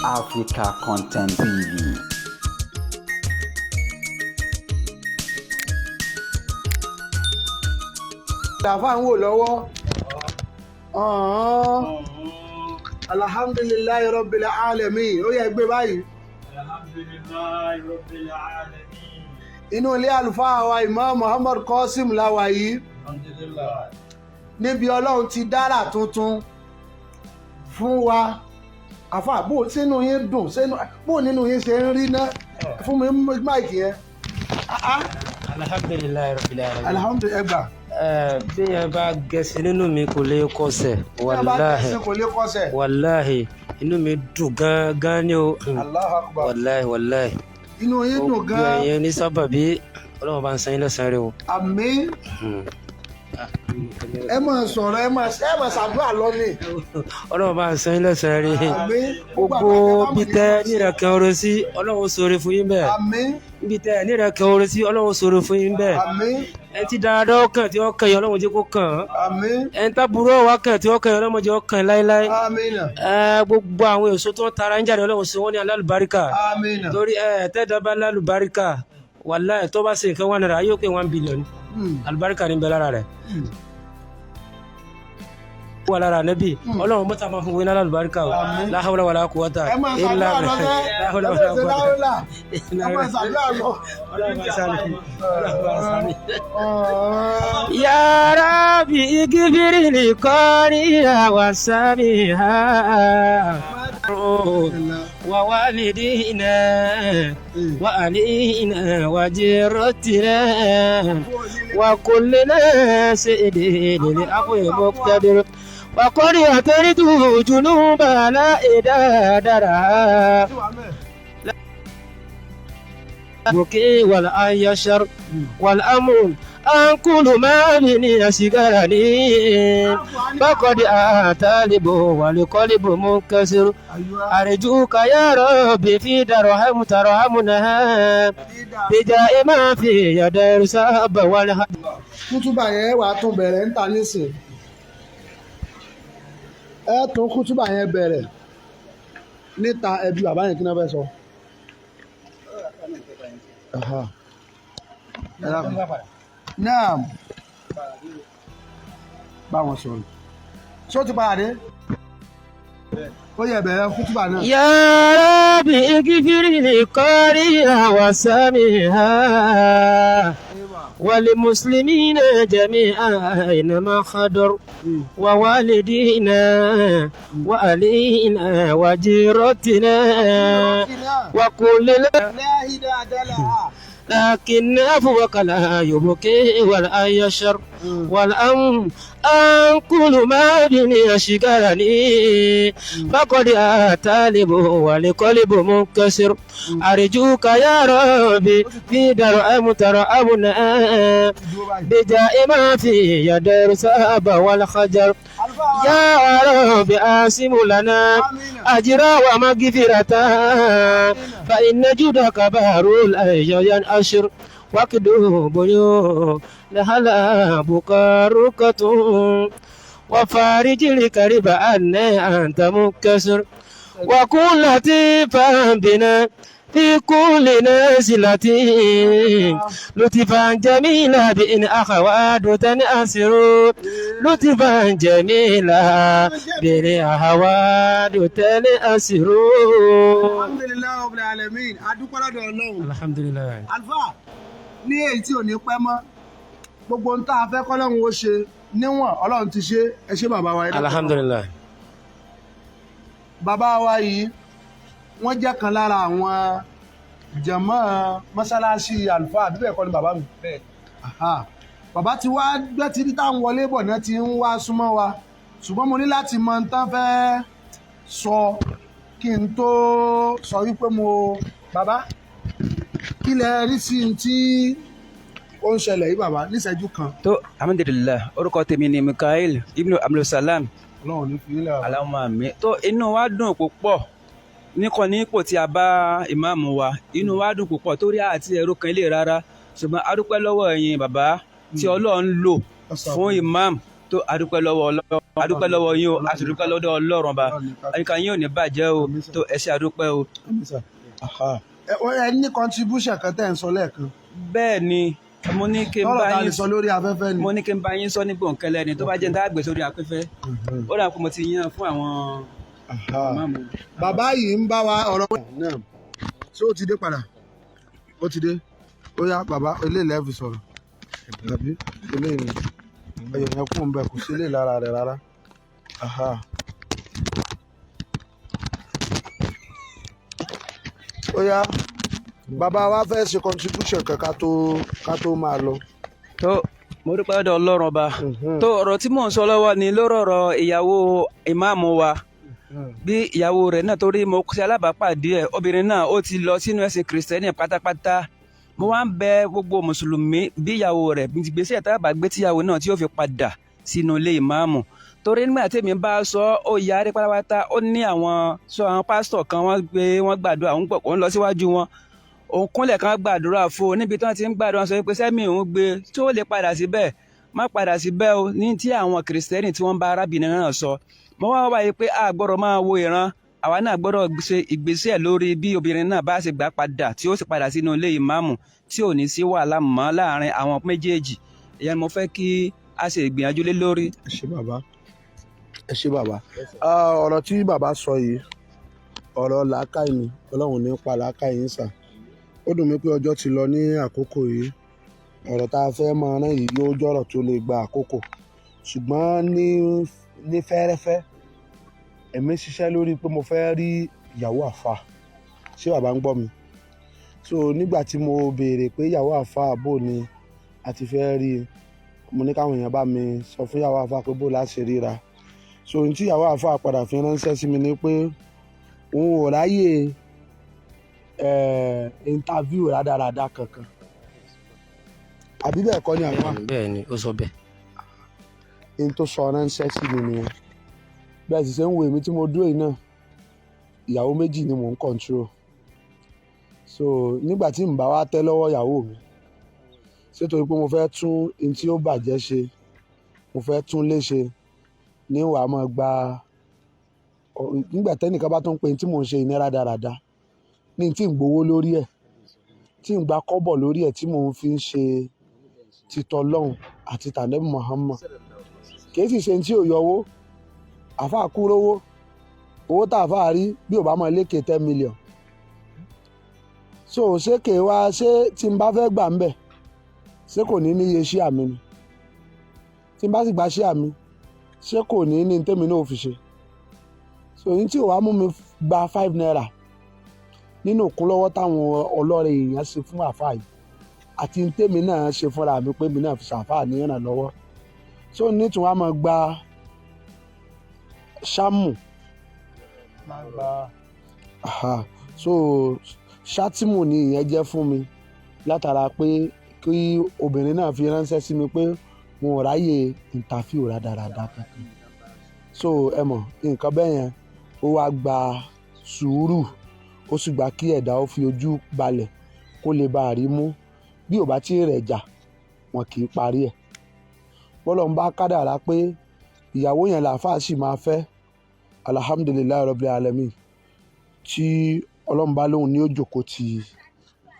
Africa Content TV. Làfà ń wò lọ́wọ́ ọ̀hún. Alhamdulillahi rabbil alamin. Ó yẹ gbé báyìí. Alhamdulillahi rabbil alamin. Inú ilé àlùfáà wa, Imam Muhammad Qasim, la wà yìí. Alhamdulillah. Níbi Ọlọ́run ti dára tuntun fún wa. Àfà, bó sínú yín dùn sínú, bó nínú yín ṣe ń rí ná? Fún mi mic yẹn. Ah, ah. Alhamdulillahi rabbil alamin. Alhamdulilayi, ẹgbà. Ẹ bí yẹn bá gẹ̀ẹ́sì, nínú mi kò lè kọsẹ̀. Bí a bá Wàláhì. tẹ̀sí, kò lè kọsẹ̀. Wàláhì, inú mi dùn gan gan ni o. Allahu akbar. Wàláhì, wàláhì. Inú yín dùn Gbogbo gan. ẹ̀yin ní sábàbí, Ọlọ́run bá ń san yín lẹ́san rẹ̀ o. Àmín. Ẹ máa sọ̀rọ̀, ẹ máa ṣàdúrà lọ́nìí. Ọlọ́run bá ń san yín lẹ́san rẹ̀. Àmín. Gbogbo bí tẹ nírẹ̀kẹ́ oore sí, Ọlọ́run ṣoore fún yín bẹ́ẹ̀. Àmín. Bí tẹ nírẹ̀kẹ́ oore sí, Ọlọ́run ṣoore fún yín bẹ́ẹ̀. Àmín. Ẹ ti dáadáa kàn tí ó kàn yín, Ọlọ́run jẹ́ kó kàn án. Àmín. Ẹ ń tábúrò wá kàn tí ó kàn yín, Ọlọ́run jẹ́ ó kàn láéláé. Àmín. Ẹ gbogbo àwọn èso tó ń tara ń jáde, Ọlọ́run ṣe wọ́n ní alálùbáríkà. Àmín. Torí ẹ tẹ́dá bá lálùbáríkà, wàláhì, tó bá ṣe nǹkan 1 naira, yóò pé 1 billion. Alùbáríkà ní bẹ lára rẹ̀, wà lára nẹ́bí. Ọlọ́run mọ́ta máa fún wọn ní alálùbáríkà o. Àmín. La hawla wala quwwata Ẹ máa illa ṣàdúrà lọ sẹ́. la hawla Ẹ wala máa ṣe quwwata láwùlà. Ẹ máa ṣàdúrà lọ. Ọlọ́run bá sáré, Ọlọ́run bá sáré. يا ربي اغفر لقارئها وسامعها ووالدينا وأهلنا وجيرتنا وكلنا سيدي للأخو مقتدر وقد أترت جنوبا لا إدادرها بكي والأيشر والأمر أن كل ما من سجرني فقد أتالب والقلب منكسر. أرجوك يا ربي في درهم ترحمنا بجاء ما في يد ساب والحد. Kútúbà yẹn wàá tún bẹ̀rẹ̀ ń ta nísìn. Ẹ tún kútúbà yẹn bẹ̀rẹ̀ níta. Ẹbí bàbá yẹn, kí náà fẹ́ sọ? Aha. Ẹ dákun. Naam, báwọn sọ̀rọ̀ ṣó ti padà dé? Ó yẹ bẹ̀rẹ̀ kútúbà náà. يا ربي اغفر لقارئها وسامعها وللمسلمين جميعا أينما حضر ووالدينا وأهلنا وجيرتنا وكل لكن عفوك لا يبكي ولا يشر والأمر أن كل ما بني شكرني فقد أتالب ولقلب منكسر. أرجوك يا ربي في درء ترأمنا بجاء ما في يد الساب والخجر. يا رب آسم لنا أجرا ومغفرة، فإن جودك بحر الأيام أشر وكدوب بيو لهلا بكاركة وفارج الكرب أن أنت مكسر وكن لطيفا بنا في كل نازلة لطفا جميلا بإن أخوات تنأسر لطفا جميلا بإن أخوات تنأسر. Alhamdulillahi rabbil alamin, adúpẹ́ lọ́dọ̀ Ọlọ́run. Alhamdulillah. Alfa, ní èyí tí ò ní pẹ́ mọ́, gbogbo ń tá a fẹ́ kọ́lọ́run ó ṣe níwọ̀n, Ọlọ́run ti ṣe. Ẹ ṣé, bàbá wa, ẹ dákun. Alhamdulillah. Bàbá wa yìí, wọ́n jẹ́ kan lára àwọn jàmọ́ mọ́sálásí àlùfáà, àbí bẹ́ẹ̀ kọ́ ni, bàbá mi? Aha. Bàbá ti wá gbẹ́ tí ní táwọn wọlé bọ̀ náà ti ń wá súnmọ́ wa, ṣùgbọ́n mo ní láti mọ ohun tán fẹ́ sọ kí n tó sọ wípé mo bàbá, kí lẹ rí sí n tí ó ń ṣẹlẹ̀ yìí, bàbá, níṣẹ́jú kan? Tó, alhamdulilah, orúkọ tèmi ni Mikael Ibnu Abdulsalam. Ọlọ́run ní fi ilẹ̀. Aláwọ̀ àmì tó, inú wa dùn púpọ̀ níkan ní ipò tí a bá ìmáàmù wa. Inú wa dùn púpọ̀ torí àti ẹ̀rọ kan ilé rárá, ṣùgbọ́n a dúpẹ́ lọ́wọ́ ẹ̀yin bàbá tí Ọlọ́run lò fún ìmáàmù. Tó adúpẹ́ lọ́wọ́ Ọlọ́run, adúpẹ́ lọ́wọ́ yín o, a sì dúpẹ́ lọ́dọ̀ Ọlọ́run ọba. Nǹkan yín ò ní bàjẹ́ o. Tó ẹ ṣé, adúpẹ́ o. Ẹ ní contribution kan tẹ́ ń sọ lẹ́ẹ̀kan. Bẹ́ẹ̀ ni, mo ní kí n Tọ́rọ̀ bá ta lè yín sọ lórí afẹ́fẹ́ ni. Mo ní kí n bá yín sọ ní gbòǹkẹ́lẹ́ ni, tó bá jẹ́ ní tá a gbé sórí afẹ́fẹ́. Ó dà pé mo ti yan fún àwọn ìmáàmù. Bàbá yìí ń bá wa ọ̀rọ̀ náà. Ṣé ó ti dé padà? Ó ti dé. Ó yá bàbá, eléyìí lẹ́ẹ̀ fi sọ̀rọ̀. Tàbí eléyìí ni. Ẹyọ yẹn kún un bẹ́ẹ̀, kò sí eléyìí lára rẹ̀ rárá. Aha. Ó yá, bàbá wa fẹ́ ṣe contribution kan ká tó máa lọ. Tó mo dúpẹ́ lọ́dọ̀ Ọlọ́run ọba. Tó ọ̀rọ̀ tí mò ń sọ lọ́wọ́ ni lórí ọ̀rọ̀ ìyàwó ìmáàmù wa, bí ìyàwó rẹ̀ náà, torí mo ṣe alábàápàdé ẹ̀, obìnrin náà ó ti lọ sínú ẹ̀sìn kìrìsìtẹ́nì pátápátá. Mo wá ń bẹ gbogbo mùsùlùmí, bí ìyàwó rẹ̀ gbèsè tá a bá gbé tíyàwó náà tí ó fi padà sínú ilé ìmáàmù, torí nígbà tí èmi bá sọ, ó yarí pátápátá. Ó ní àwọn sọ àwọn pásítọ̀ kan, wọ́n gbé wọ́n gbàdúrà, òun pọ̀, òun lọ síwájú wọn, òun kúnlẹ̀ kan gbàdúrà fún un níbi tí wọ́n ti ń gbàdúrà, sọ pé sẹ́mi òun gbé tí ó lè padà síbẹ̀, má padà síbẹ̀ o, ní tí àwọn kìrìsìtẹ́nì tí wọ́n bá arábìnrin náà sọ. Mo wá wáyé pé a gbọ́dọ̀ máa wo ìran, àwa náà gbọ́dọ̀ ṣe ìgbésẹ̀ lórí bí obìnrin náà bá ṣe gbà padà, tí ó sì padà sínú ilé ìmáàmù, tí ò ní sí wàhálà mọ́ láàrin àwọn méjèèjì. Ìyẹn mo fẹ́ kí a ṣe ìgbìyànjú lé lórí. Ẹ ṣé bàbá, ẹ ṣé bàbá. Ọ̀rọ̀ tí bàbá sọ yìí, ọ̀rọ̀ làákàyè ni. Ọlọ́run ní pa làákàyè yín sà. Ó dùn mí pé ọjọ́ ti lọ ní àkókò yìí. Ọ̀rọ̀ tá a fẹ́ máa rán yìí yóò jọ̀rọ̀ tó lè gba àkókò, ṣùgbọ́n ní fẹ́rẹ́fẹ́, èmi ṣiṣẹ́ lórí pé mo fẹ́ rí ìyàwó àfa. Ṣé bàbá ń gbọ́ mi? So nígbà tí mo béèrè pé ìyàwó àfa bò ni a ti fẹ́ rí i, mo ní káwọn èèyàn bá mi sọ fún ìyàwó àfa pé bò láti ríra. So ohun tí ìyàwó àfa padà fi ránṣẹ́ sí mi ni pé òun ò ráyè interview rádaràda kankan, àbí bẹ́ẹ̀ kọ́ ni àwọn? Bẹ́ẹ̀ ni, ó sọ bẹ́ẹ̀. N tó sọ ránṣẹ́ sí mi nìyẹn. Bẹ́ẹ̀ sì ṣe ń wo èmi tí mo dúró yìí náà, ìyàwó méjì ni mò ń control. So nígbà tí n bá wá tẹ́ lọ́wọ́ ìyàwó mi, ṣé torí pé mo fẹ́ tún n tí ó bàjẹ́ ṣe, mo fẹ́ tún lé ṣe ní wàá máa gba nígbà tẹ́nìkan bá tún ń pe n tí mò ń ṣe ìnira dáradára, ní tí ń gbowó lórí ẹ̀, tí ń gba kọ́bọ̀ lórí ẹ̀, tí mò ń fi ń ṣe títọ́ lọ́hùn àti tànẹ́bù Muhammad, kì í sì ṣe tí ò yọwó. Àáfàá kú rówó, owó tá àáfàá rí bí ò bá mọ lékè 10 million. So ṣé kè wá ṣé tí n bá fẹ́ gbà ń bẹ̀, ṣé kò ní níye ṣíà mi ni? Tí n bá sì gba ṣíà mi, ṣé kò ní ní tèmi náà ò fi ṣe? So ní tí ò wá mú mi gba ₦5 nínú òkúnlọ́wọ́ táwọn ọlọ́rẹ̀ èèyàn ṣe fún àáfàá yìí àti tèmi náà ṣe fúnra mi pé mi náà fi ṣàáfàá ní ìrànlọ́wọ́, so ní tí wọ́n á máa gba ṣámù. Aha. So ṣátìmù ni ìyẹn jẹ́ fún mi, látara pé kí obìnrin náà fi ránṣẹ́ sí mi pé wọn ò ráyè interview rádaràda kankan. So ẹ mọ̀ nǹkan bẹ́ẹ̀ yẹn, ó wá gba sùúrù, ó sì gba kí ẹ̀dá ó fi ojú balẹ̀ kó lè bá a rí mú. Bí ò bá tí ì rẹ̀ jà, wọn kì í parí ẹ̀. Bọ́lọ̀ ń bá kádàrá pé ìyàwó yẹn làáfàá sì máa fẹ́, alhamdulillahi rabbil alamin, tí Ọlọ́run bá lóun ní ó jókòó ti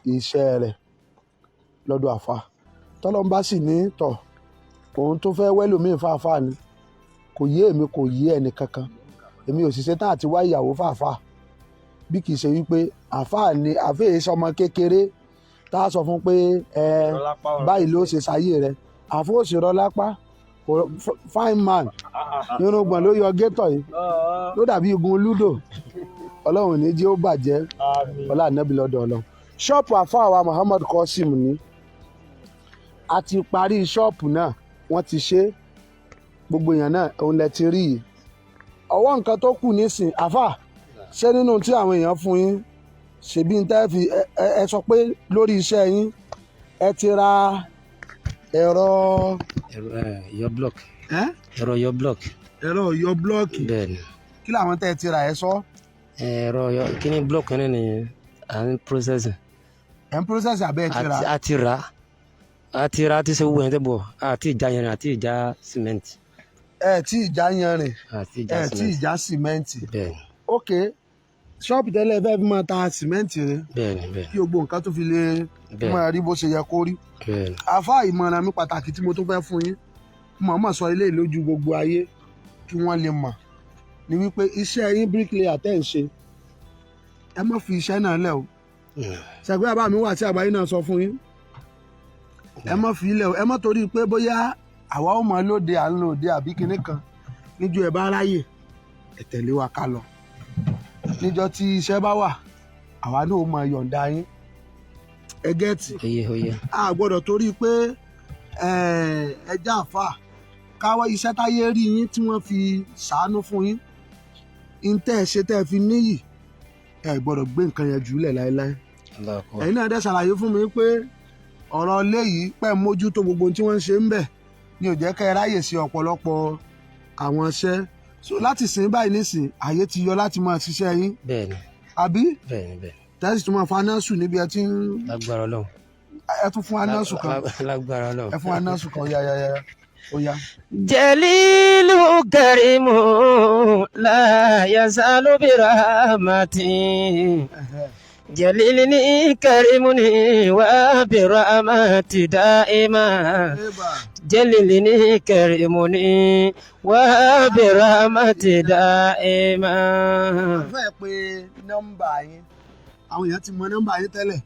iṣẹ́ rẹ̀ lọ́dọ̀ àfa, tọ́lọ́run bá sì ní tọ̀ òun tó fẹ́ wẹ́lòmíì fáfáà ni, kò yé èmi, kò yé ẹnì kankan. Èmi ò sì ṣetán àti wá ìyàwó fáfáà, bí kì í ṣe wípé àfáà ni àfẹ́yẹ sọmọ kékeré tá a sọ fún pé ẹ báyìí ló ṣe ṣayé rẹ. Àfọwọ́sirọ́ lápá, fine man, irùngbọ̀n ló yọ gétọ̀ yìí ló dàbí igun lúdò. Ọlọ́run ní jí ó bàjẹ́, ọlá ànábì lọ́dọ̀ Ọlọ́run. Ṣọ́ọ̀pù àfáà wa Muhammad Qasim ní a ti parí ṣọ́ọ̀pù náà, wọ́n ti ṣe é. Gbogbo èèyàn náà òun lẹ ti rí yìí. Ọwọ́ nǹkan tó kù nísìn, àfáà, ṣé nínú tí àwọn èèyàn fún yín, ṣèbí ń tẹ́ fi ẹ sọ pé lórí iṣẹ́ yín ẹ ti ra ẹ̀rọ Ẹ̀rọ yọ block. Ẹ̀rọ yọ block. Ẹ̀rọ yọ blọ́ọ̀kì. Bẹ́ẹ̀ ni. Kí làwọn tẹ́ ẹ ti rà, ẹ sọ? Ẹ̀rọ yọ kíní block yẹn ni à ń process. Ẹ̀ ń process àbẹ́ ẹ ti rà? A ti rà, a ti rà, a ti ṣe gbogbo yẹn tẹ́ bọ̀, àti ìjà yẹn, àti ìjà cement. Ẹ tí ìjà yanrìn? Àti ìjà Ẹ tí sìmẹ́ǹtì. ìjà sìmẹ́ǹtì? Bẹ́ẹ̀ni. Ok, ṣọ́ọ̀bù tẹ́lẹ̀ fẹ́ fi máa ta sìmẹ́ǹtì rẹ Bẹ́ẹ̀ni, bẹ́ẹ̀ni. kí gbogbo nǹkan tó fi lè máa rí bó ṣe yẹ kó rí. Bẹ́ẹ̀ni. Àfa, ìmọ̀ràn mi pàtàkì tí mo tún fẹ́ fún yín, mọ̀ọ́mọ̀ sọ ilé ìlójú gbogbo ayé kí wọ́n lè mọ̀ ni wípé iṣẹ́ yín, bricklayer tẹ́ ń ṣe, ẹ má fi iṣẹ́ náà lẹ̀ o. Ṣàgbé bàbá mi wà tí àgbáyé náà sọ fún yín, ẹ má fi ilẹ̀ o. Ẹ má torí pé bóyá àwa ó mọ lóde, à ń lòde àbí kinní kan níjọ́. Ẹ bá ráyè, ẹ tẹ̀lé wa ká lọ. Níjọ́ tí iṣẹ́ bá wà, àwa náà ó mọ yọ̀ǹda yín. Ẹ get? Oye, oye. A gbọ́dọ̀ torí pé ẹ já àfà káwọ́ iṣẹ́ táyé rí yín tí wọ́n fi ṣàánú fún yín, ń tẹ́ ẹ ṣe tẹ́ ẹ fi níyì, ẹ gbọ́dọ̀ gbé nǹkan yẹn jùlẹ̀ láéláé. Allahu Akbar. Ẹ̀yin náà dẹ́ ṣàlàyé fún mi pé ọ̀rọ̀ ilé yìí pẹ́ mójútó gbogbo ohun tí wọ́n ń ṣe ń bẹ̀ ni ò jẹ́ kẹ́ ẹ ráyè sí ọ̀pọ̀lọpọ̀ àwọn iṣẹ́. So láti sìn báyìí nísìn, àyè ti yọ láti máa ṣiṣẹ́ yín, Bẹ́ẹ̀ni. àbí? Bẹ́ẹ̀ni, bẹ́ẹ̀ni. Tẹ́sí tún máa fa nọ́ọ̀sù níbi ẹ ti ń Lágbára Ọlọ́run. Ẹ tún fún wa nọ́ọ̀sù kan. Lágbára Ọlọ́run. Ẹ fún wa nọ́ọ̀sù kan. Ó yá, yá, yá, ó yá. جليل كريم لا يزال برحمتي، جليلني كريمني وبرحمتي دائما، جليلني كريمني وبرحمتي دائما. Fẹ́ pé nọ́mbà yín, àwọn èèyàn ti mọ nọ́mbà yín tẹ́lẹ̀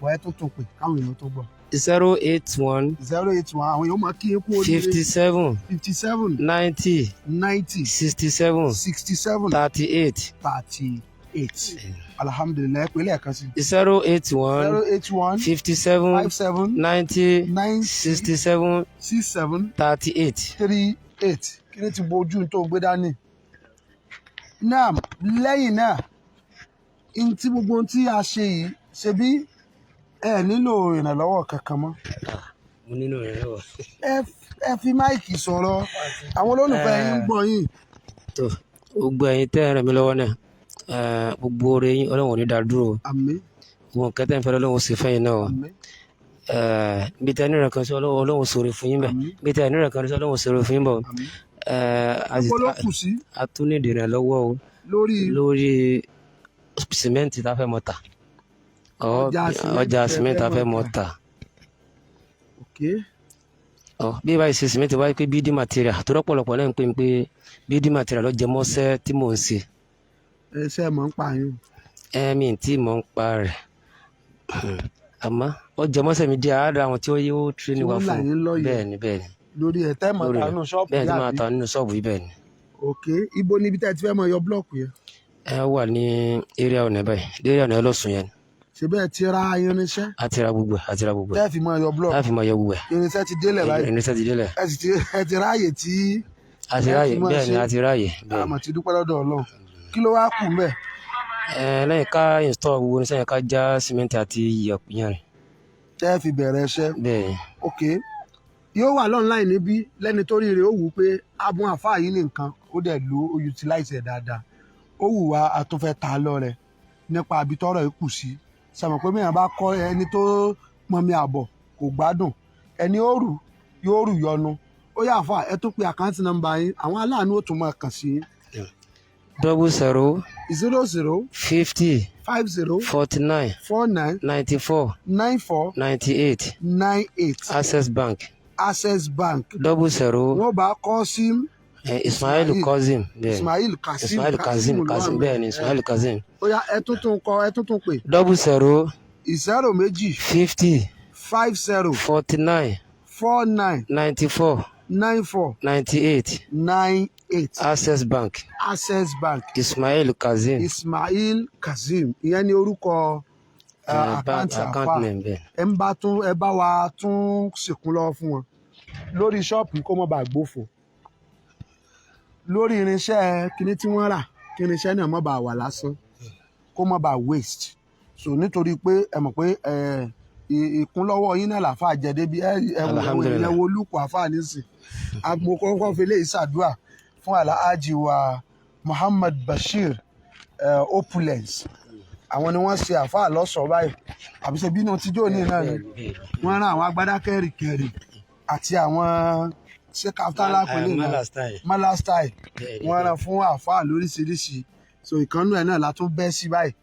wọ́n, ẹ tún tún pè káwọn èèyàn tó gbọ́. 081 081, àwọn èèyàn máa kí yín kú oríire. 57 57 90 90 67 67 38. 38. Alhamdulillahi, pé lẹ́ẹ̀kan sí. 081 081 57 57 90 90 67 67 38. 38. Kí ni ti bojú tó gbé dání náà? Lẹ́yìn náà, n tí gbogbo ohun tí a ṣe yìí ṣe, bí ẹ nílò ìrànlọ́wọ́ kankan mọ́? Mo nínú rẹ̀ lọ́wọ́. Ẹ fi mic sọ̀rọ̀, àwọn olólùfẹ́ yín ń gbọ́ yín. Tó gbogbo ẹ̀yin tẹ́ ẹ ràn mí lọ́wọ́ náà, gbogbo oore yín, Ọlọ́run ò ní dá dúró o. Àmín. Gbogbo nǹkan tẹ́ ń fẹ́, Ọlọ́run ó ṣe fẹ́yìn náà o. Àmín. Bí tẹ́ ní ìrànkan sí, Ọlọ́run ó ṣoore fún yín bẹ́ẹ̀. Àmín. Bí tẹ́ ní ìrànkan sí, Ọlọ́run ó ṣoore fún yín bọ̀. Àmín. A sì Kó ló kù sí? A tún ní ìdìrànlọ́wọ́ o. Lórí? Lórí sìmẹ́ǹtì tá a fẹ́ mọ tà. Ọjà sìmẹ́ǹtì Ọjà tẹ́ sìmẹ́ǹtì tá a fẹ́ fẹ́ mọ mọ tà. Ok. Ọ bí báyìí ṣe sìmẹ́ǹtì wáyé pé building material tó rọ́pọ̀lọpọ̀ náà ń pè mí pé building material ló jẹ mọ́ṣẹ́ tí mò ń ṣe. Ẹ ṣe mọ̀ ń pa yín? Ẹ̀mí tí mò ń pa rẹ̀, àmọ́ ó jẹ mọ́ṣẹ́ mi díẹ̀ àádọ́ àwọn tí ó yóò tírénì Tí wá wọ́n là fún. yín lọ́yẹ̀. Bẹ́ẹ̀ni, bẹ́ẹ̀ni. Lórí ẹ̀ tẹ́ mọ̀ Lórí ta rẹ̀. nínú ṣọ́ọ̀bù? Bẹ́ẹ̀ni, tí yìí máa àbí? ta nínú ṣọ́ọ̀bù yìí, bẹ́ẹ̀ni. Ok, ibo níbi tẹ́ ẹ ti fẹ́ mọ yọ búlọ̀kù yẹn? Ẹ wà ní area ọ̀nà báyìí, area ọ̀nà ọlọ́sùn yẹn. Ṣe bẹ́ẹ̀ ti ra irinṣẹ́? A ti ra gbogbo ẹ̀, a ti ra gbogbo ẹ̀. Tẹ́ fi mọ yọ búlọ̀kù? Láti máa yọ gbogbo ẹ̀. Irinṣẹ́ ti délẹ̀ báyìí? Irinṣẹ́ ti délẹ̀. Ẹ sì ti, ẹ ti ráàyè tí A ti ẹ ráàyè. fi máa Bẹ́ẹ̀ni. ṣe. A ti ráàyè, bẹ́ẹ̀ni. Àmọ̀ ti dúpẹ́ lọ́dọ̀ Ọlọ́run. Kí ló wá kù mbẹ̀? Ẹ lẹ́yìn ká install gbogbo irinṣẹ́ yẹn, ká já sìmẹ́ǹtì àti iyẹ̀pẹ̀ yẹn rẹ̀. Tẹ́ fi bẹ̀rẹ̀ iṣẹ́? Bẹ́ẹ̀ni. Ok, yóò wà online níbí lẹ́ni tó rí rẹ̀ ó wù ú pé abùn àfáà yìí ní nǹkan, ó dẹ̀ lò ó, utilize ẹ̀ dáadáa, ó wù wá, a tún fẹ́ ta lọ rẹ̀ nípa àbí tọ́rọ̀ yìí kù sí. Sàmọ̀ pé mìíràn bá kọ́ ẹni tó pọnmi àbọ̀ kò gbádùn, ẹni ó rù yóò rù yọnu. Ó yà fà, ẹ tún pe account number yín, àwọn aláàánú ó tún máa kàn sí yín. 00 00 50 50 49 49 94 94 98. 98. Access Bank. Access Bank. 00 Wọ́n bá kọ́ sí Ismail Ismail. Kazeem, bẹ́ẹ̀ni. Ismail Kazeem. Ismail Kazeem. ló wà Kazeem. ńbẹ̀. Bẹ́ẹ̀ni, Ismail Kazeem. Ó yá, ẹ tún tún kọ, ẹ tún tún pè. 00 00 50 50 49 49 94 94 98. 98. Access Bank. Access Bank. Ismail Kazeem. Ismail Kazeem, ìyẹn ni orúkọ Bank àkáǹtì account àfa name, bẹ́ẹ̀. Ẹ ń bá tún, ẹ bá wa tún sìnkú lọ fún wọn lórí ṣọ́ọ̀pù kó má bàa gbófo, lórí irinṣẹ́ kinní tí wọ́n rà, kí irinṣẹ́ náà má bàa wà lásán, kó má bàa waste. So nítorí pé ẹ mọ̀ pé ìkúnlọ́wọ́ yín náà làáfà jẹ débi ẹ ẹ wò ẹ wò Alhamdulillah. ẹ wo lùkù àfà nísìn. Mo kọ́kọ́ fi eléyìí ṣàdúrà fún Alhaji wa Muhammad Bashir Opulence. Àwọn ni wọ́n ṣe àfà lọ́sọ̀ọ́ báyìí, àbí ṣe bínú tíjọ́ ní náà ni wọ́n rán àwọn agbádá kẹ́rìkẹ́rì àti àwọn Ṣé kaftan lápẹ̀lẹ̀ náà? Mala style. Mala style. Bẹ́ẹ̀ ni. Wọ́n rán fún àáfàá lóríṣiríṣi. So ìkànnù ẹ̀ náà la tún bẹ́ sí báyìí.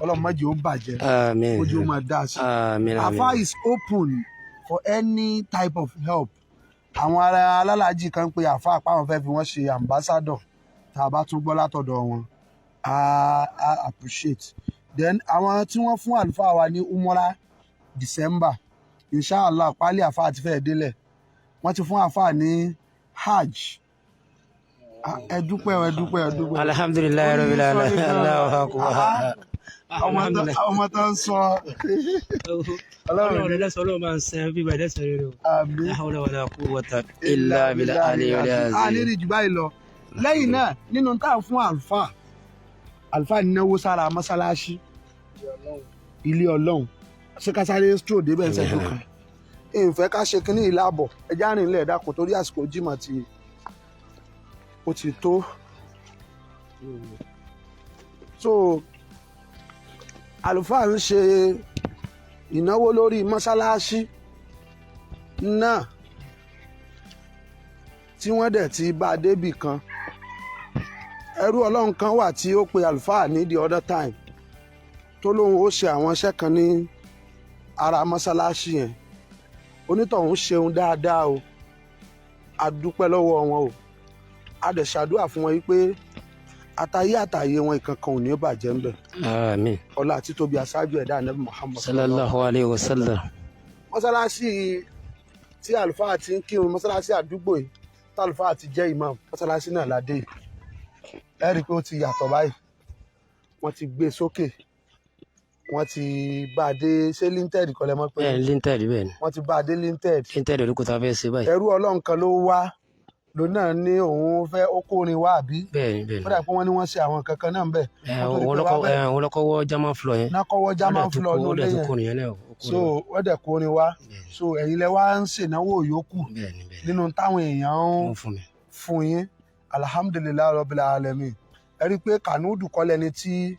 Ọlọ́run má jẹ́ ó bàjẹ́. Àmín. Ó jẹ́ ó máa dá sí. Àmín, àmín. Àáfàá is open for any type of help. Àwọn ará alálàájì kan pé àáfàá páwọn fẹ́ fi wọ́n ṣe ambassador. Tá a bá tún gbọ́ látọ̀dọ̀ wọn, a appreciate. Then àwọn tí wọ́n fún àlùfáà wa ní umrah December, inshallah, pálí àáfàá ti fẹ́ délẹ̀. Wọ́n ti fún àáfàá ní hajj. Ah, ẹ dúpẹ́ o, ẹ dúpẹ́, ẹ dúpẹ́. Alhamdulillahi rabbil alamin. Allahu akbar. Ah, ọmọ tó ń sọ. Ọlọ́run rẹ̀ lẹ́sọ̀, Ọlọ́run máa ń sẹ́ bíbá ẹlẹ́sọ̀ rere o. Àmín. La hawla wala quwwata illa billahi aliyyil A ní azim. rí jù báyìí lọ. Lẹ́yìn náà, nínú tá à ń fún àlùfáà, àlùfáà náwó sára mọ́sálásí ilé Ọlọ́run. Ṣé ká sáré stroll débẹ̀ ń ṣẹ́jú kan? Ìfẹ́ ká ṣe kínní ìlàbọ̀, ẹjá rìn ilẹ̀ dákun torí àsìkò Jímọ̀ tí ó ti tó. So àlùfáà ń ṣe ìnáwó lórí mọ́sálásí náà tí wọ́n dẹ̀ ti bá a débì kan. Ẹrú Ọlọ́run kan wà tí ó pe àlùfáà ní the other time, tó lóun ó ṣe àwọn iṣẹ́ kan ní ara mọ́sálásí yẹn. Onítọ̀hún ṣeun dáadáa o, a dúpẹ́ lọ́wọ́ wọn o, a dẹ̀ ṣàdúrà fún wọn wípé àtàyé àtàyè wọn, ìkankan ò ní bàjẹ́ ńbẹ̀. Àmín. Ọlá àti tóbi aṣáájú ẹ̀dá, Ànábì Muhammad. Sallallahu alayhi wa sallam. Mọ́sálásí tí àlùfáà ti ń kírun, mọ́sálásí àdúgbò yìí tí àlùfáà ti jẹ́ imam, mọ́sálásí náà ládé yìí. Ẹ rí i pé ó ti yàtọ̀ báyìí. Wọ́n ti gbé e sókè, wọ́n ti bá a dé, ṣé lintel kọ́ lẹ mọ̀ pé? Bẹ́ẹ̀ ni, lintel, bẹ́ẹ̀ ni. Wọ́n ti bá a dé lintel. Lintel olùkọ́ ta fẹ́ ṣe báyìí. Ẹrú Ọlọ́run kan ló wá lòun náà ní òun fẹ́ ó kórin wá, àbí? Bẹ́ẹ̀ ni, bẹ́ẹ̀ ni. Ó dà pé wọ́n ní wọ́n ṣe àwọn nǹkan kan náà ń bẹ̀. Ẹ òun lọ́kọ́ wọ́ German floor yẹn. Náà kọ́wọ́ German floor ní ní ilé ilé yẹn. Yẹn náà ó So kórin wá. wọ́n dẹ̀ kórin wá. Bẹ́ẹ̀ ni. So ẹ̀yin lẹ wá ń ṣènáwó yòókù Bẹ́ẹ̀ ni, bẹ́ẹ̀ ni. nínú táwọn èèyàn ń Wọ́n fún mi. fún yín. Alhamdulillahi rabbil alamin. Ẹ rí i pé kànúdù kọ́ lẹni tí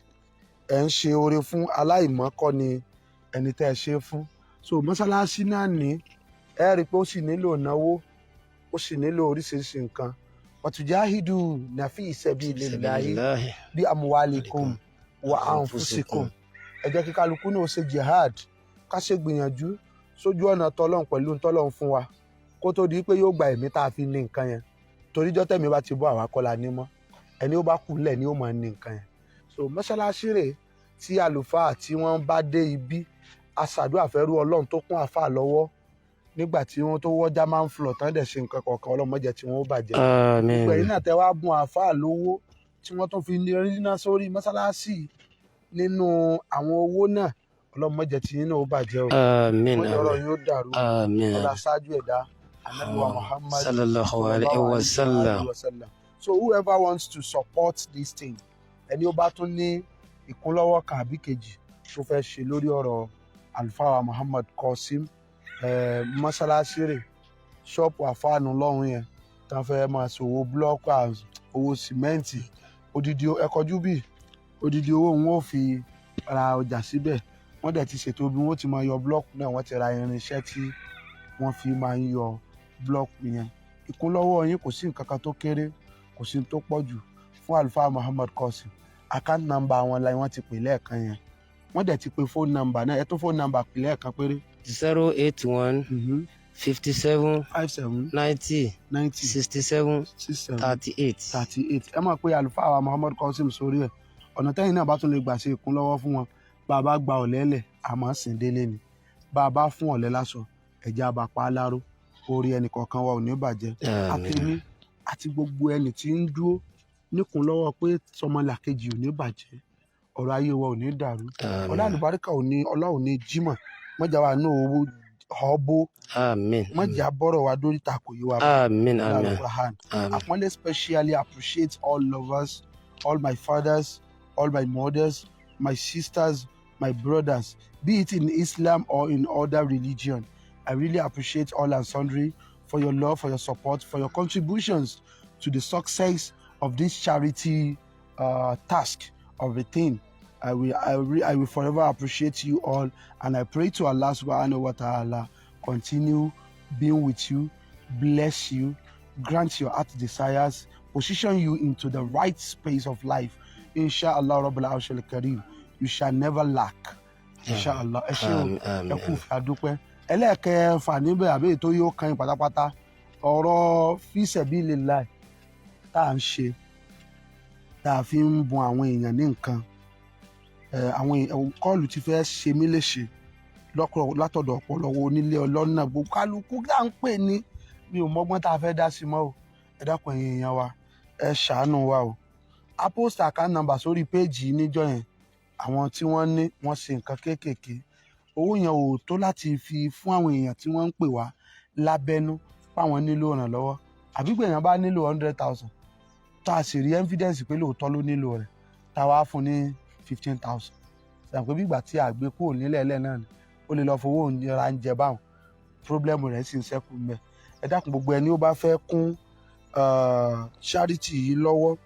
ẹ̀ ń ṣe oore fún, aláìmọ́ kọ́ ni ẹni tẹ́ ẹ ṣe fún. So mọ́sálásí náà ní, ẹ rí i pé ó sì nílò ìnáwó, ó sì nílò oríṣiríṣi nǹkan. Watujahidu fi sabilillahi Sabilillahi. bi amwalikum wa anfusikum. Ẹ jẹ́ kí kálukú náà ṣe jihad, ká ṣe gbìyànjú sójú ọ̀nà tọ́lọ́n pẹ̀lú tọ́lọ́n fún wa, kó tó di pé yóò gba ẹ̀mí tá a fi ní nǹkan yẹn, torí jọ́ tẹ̀mí bá ti bọ́, àwa kọ́ la ní mọ́. Ẹni ó bá kú lẹ̀ ni ó máa ní nǹkan yẹn. So mọ́ṣáláṣí rè tí àlùfáà tí wọ́n bá dé ibi aṣàdúrà fẹ́rú Ọlọ́run tó kún àfáà lọ́wọ́ nígbà tí wọ́n tó wọ́ German floor tán dẹ̀ ṣe nǹkan kọ̀ọ̀kan. Ọlọ́run má jẹ́ tí wọ́n ó bàjẹ́. Àmín. Gbogbo ẹ̀yin náà tẹ́ wá bùn àáfàá lówó tí wọ́n tún fi ríná sórí mọ́sálásì nínú àwọn owó náà, Ọlọ́run má jẹ́ tí yín náà ó bàjẹ́ o. Àmín. Wọ́n jẹ́ ọ̀rọ̀ yín ó dàrú. Àmín. Ọlá ṣáájú ẹ̀dá, Ànábì wa Muhammad, Sallallahu alayhi wa sallam. wa sallam. So whoever wants to support this thing, ẹni ó bá tún ní ìkúnlọ́wọ́ kan àbí kejì tó fẹ́ ṣe lórí ọ̀rọ̀ àlùfáà wa Muhammad Qasim, mọ́sálásí rẹ̀, ṣọ́ọ̀pù àfáànù lọ́hùn yẹn tá a fẹ́ máa ṣòwò búlọ́ọ̀kù, owó sìmẹ́ǹtì, odidi ẹ̀kọ́jú bíi odidi owó wọn ò fi ra ọjà síbẹ̀. Wọ́n dẹ̀ ti ṣètò bí wọ́n ti máa yọ búlọ́ọ̀kù náà, wọ́n ti ra irinṣẹ́ tí wọ́n fi máa ń yọ búlọ́ọ̀kù yẹn. Ìkúnlọ́wọ́ yín, kò sí nǹkan kan tó kéré, kò sí tó pọ̀ jù fún àlùfáà Muhammad Qasim. Account number wọn la wọ́n ti pè lẹ́ẹ̀kan yẹn, wọ́n dẹ̀ ti pe phone number náà. Ẹ tó phone number pè lẹ́ẹ̀kan péré. 081 57 57 90 90 67 67 38. 38. Ẹ mọ̀ pé àlùfáà wa Muhammad Qasim sórí ẹ̀. Ọ̀nà tẹ́yìn náà bá tún lè gbà ṣe ìkúnlọ́wọ́ fún wọn, bá a bá gba ọ̀lẹ́ lẹ̀, àmọ́ sìn délé ni. Bá a bá fún ọ̀lẹ́ láṣọ, ẹ̀jẹ̀ àbàpá aláró. Orí ẹnì kọ̀ọ̀kan wa ò ní bàjẹ́. Àmín. Àtèmi àti gbogbo ẹni tí ń dúró níkùnlọ́wọ́ pé tọmọlàkejì ò ní bàjẹ́, ọ̀rọ̀ ayé wa ò ní dàrú. Ọlá Àmín. àlùbáríkà ò ní, ọlá ò ní jímọ̀ mọ́jà wa ní owó ọ̀bọ. Àmín. Mọ́jà bọ́rọ̀ wa dórí ta kò yí wa. Àmín. Àmín. Al-Qur'an. Àmín. Àpọ́nlé specially appreciate all lovers, all my fathers, all my mothers, my sisters, my brothers, be it in Islam or in other religion. I really appreciate all and sundry for your love, for your support, for your contributions to the success of this charity task of the thing. I will forever appreciate you all, and I pray to Allah subhanahu wa ta'ala continue being with you, bless you. Grant your heart desires, position you into the right space of life. Inshallah Rabbil Arshil Karim, you shall never lack. Inshallah. Ẹ ṣé o, ẹ kú fẹ́ adúpẹ́. Ẹlẹ́ẹ̀kẹfà níbẹ̀ àbí ètò yóò kan yín pátápátá, ọ̀rọ̀ fi sabilillah tá à ń ṣe, tá a fi ń bun àwọn èèyàn ní nǹkan. Àwọn èèyàn call ti fẹ́ ṣe mí léṣe látọ̀dọ̀ ọ̀pọ̀lọpọ̀ onílé ọlọ́nà, gbogbo kálukú tá à ń pè ní mi ò mọ́gbọ́n tá a fẹ́ dá sí mọ́ o. Ẹ dákun, ẹ̀yin èèyàn wa, ẹ ṣàánú wa o. A post account number sórí page yìí níjọ́ yẹn. Àwọn tí wọ́n ní wọ́n ṣe nǹkan kéékèèké, owó yẹn ò tó láti fi fún àwọn èèyàn tí wọ́n ń pè wá lábẹ́nú páwọn nílò ìrànlọ́wọ́. Àbí pé èèyàn bá nílò 100,000, tá a sì rí evidence pé lóòótọ́ ló nílò rẹ̀, tá a wá fún ní 15,000, sàn pé bí ìgbà tí a gbé kúrò nílẹ̀ ẹlẹ́ náà ni ó lè lọ fowó ra ń jẹ báwọn, problem rẹ̀ sì ń ṣẹ́kù mẹ́. Ẹ dákun, gbogbo ẹni ó bá fẹ́ kún charity yìí lọ́wọ́,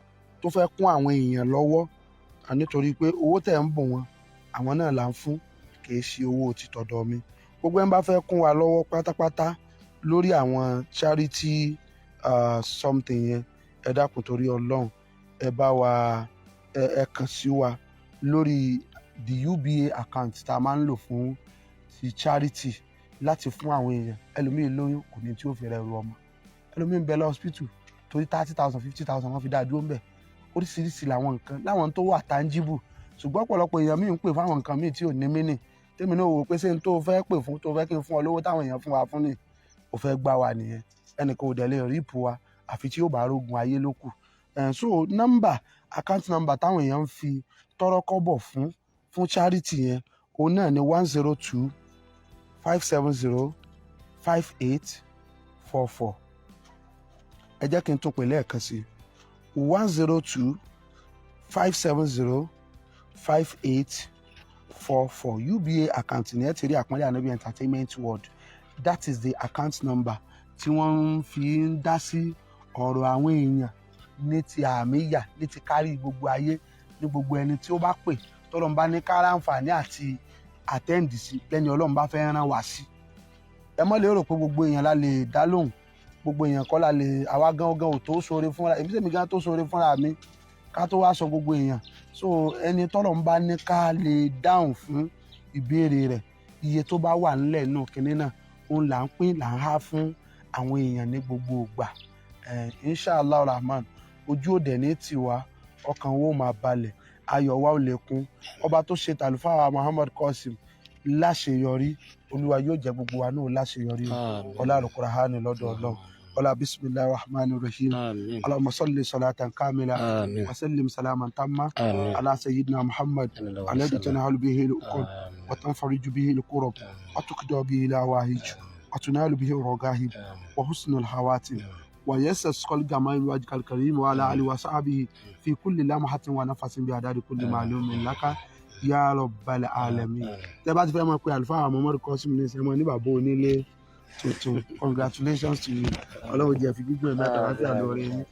tó fẹ́ kún àwọn èèyàn lọ́wọ́, nítorí pé owó tẹ̀ ń bùn wọn, àwọn náà là ń fún, kì í ṣe owó títọ̀dọ̀ mi. Gbogbo ẹni bá fẹ́ kún wa lọ́wọ́ pátápátá lórí àwọn charity something yẹn, ẹ dákun, torí Ọlọ́run, ẹ bá wa ẹ kàn sí wa lórí the UBA account tá a máa ń lò fún ti charity láti fún àwọn èèyàn. Ẹlòmíì lóyún, kò ní tí ó fi rẹ̀ ru ọmọ. Ẹlòmíì ń bẹ lọ hospital torí 30,000, 50,000 wọ́n fi dá dúró ń bẹ̀. Oríṣiríṣi làwọn nǹkan láwọn tó wà tangible, ṣùgbọ́n ọ̀pọ̀lọpọ̀ èèyàn míì ń pè fáwọn nǹkan míì tí ò ní mínì, tèmi náà wò pé ṣé n tó fẹ́ pè fún, tó fẹ́ kí n fún ọ lówó táwọn èèyàn fún wa fún ni ò fẹ́ gbá wa nìyẹn. Ẹnìkan ò dẹ̀ lè rí ipò wa àfi tí yóò bá rógun ayé ló kù. So nọ́mbà, account number táwọn èèyàn ń fi tọ́rọ́ kọ́bọ̀ fún charity yẹn, òun náà ni 1025705844. Ẹ jẹ́ kí n tún pè lẹ́ẹ̀kan sí: 1025705844. UBA account ní ẹ ti rí Àpọ́nlé Ànábì Entertainment World. That is the account number tí wọ́n ń fi ń dá sí ọ̀rọ̀ àwọn èèyàn ní ti àmìyà, ní ti kárí gbogbo ayé, ní gbogbo ẹni tí ó bá pè tọ́lọ́run bá ní kára àǹfààní àti attend sí lẹ́ni Ọlọ́run bá fẹ́ rán wá sí. Ẹ mọ́ lérò pé gbogbo èèyàn la lè dá lóhùn, gbogbo èèyàn kọ́ la lè. Àwa gan gan ò tó ṣoore fúnra èmi, sèmi gan tó ṣoore fúnra mi, ká tó wá sọ gbogbo èèyàn. So ẹni tọ́lọ́run bá ní ká lè dáhùn fún ìbéèrè rẹ̀, iye tó bá wà nílẹ̀ náà kínní náà, òun là ń pín, là ń há fún àwọn èèyàn ní gbogbo ìgbà. Inshallah Rahman, ojú òde ní tiwa, ọkàn wo máa balẹ̀, ayọ̀ wa ò lè kún. Ọba tó ṣe tàlùfáà Muhammad Qasim láṣeyọrí, Olúwa yóò jẹ́ gbogbo wa náà láṣeyọrí o. Ọlá Al-Qur'ani lọ́dọ̀ Ọlọ́run, ọlá bisimilahi rahman rahim. Allahumma salli salatan kamila wa sallim salaman tamma ala sayyidina Muhammad alladhi tanahalu bihi al-uqud wa tanfariju bihi al-kurab wa tuqda bihi al-awahij wa tunalu bihi ar-ragahib wa husnul hawatim wa yastasqal gamal wajhikal karim wa ala alihi wa sahbihi fi kulli lamhatin wa nafasin bi adadi kulli ma'lumin laka ya rabbal alamin. Tẹ́ bá ti fẹ́ mọ̀ pé àlùfáà Muhammad Qasim ní sẹ́mọ̀ ní bàbá onílé tuntun, congratulations to you. Ọlọ́run jẹ́ fi gbígbó ẹ̀mí àtàláfíà lórí yín.